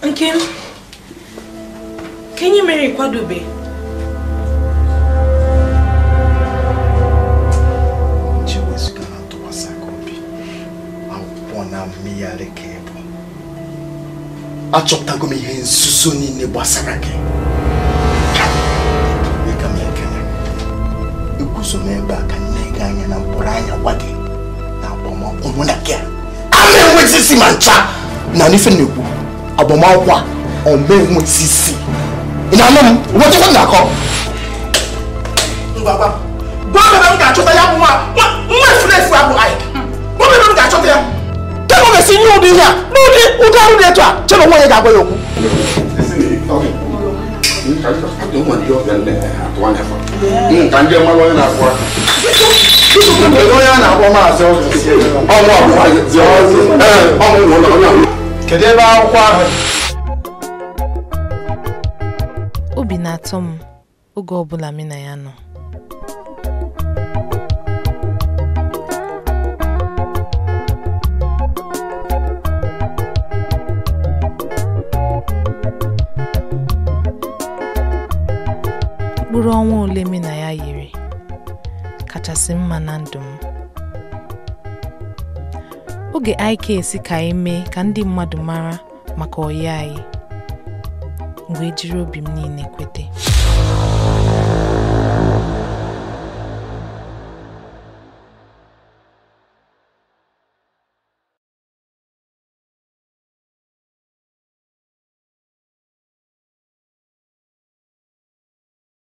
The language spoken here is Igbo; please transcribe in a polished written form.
Nkem, ka enyi mere kwadobe? Chiwezuga na ntụkwasị aka obi, akwụkwọ na mmịgharị ka ị bụ. Achọpụtago m ihe nzuzo niile gbasara gị. Eka m ekele. Eguzo m ebe a ka nne gị anya na mkpụrụ anya gwa gị na agbamakwụkwọ mụ na gị a ama enwezi isi ma ncha na n'ife na-ekwu agbamakwụkwọ a ọ ma enwezi isi. Ị na-anụ m? Wetakwa m na-akọ. Ngwa gwa m. Gwa m ebe m ga-achọta ya bụ nwa nwa efulefu abụ anyị. Gwa m ebe m ga-achọta ya. Kemgbe ọ ga-esi nye ụdị ihe a n'ụdị ụdị arụ dị etu a chere onwe ya ga-agwa ya okwu. Kedu ebe akwụkwọ ahụ? Obi na-atọ m oge ọbụla mụ na ya nọ. Mkpụrụ ọnwa ole mụ na ya yiri kachasị mma na ndụ m. Oge IK si ka anyị mee ka ndị mmadụ mara maka ọyị anyị, m wee jiri obi m niile kwete.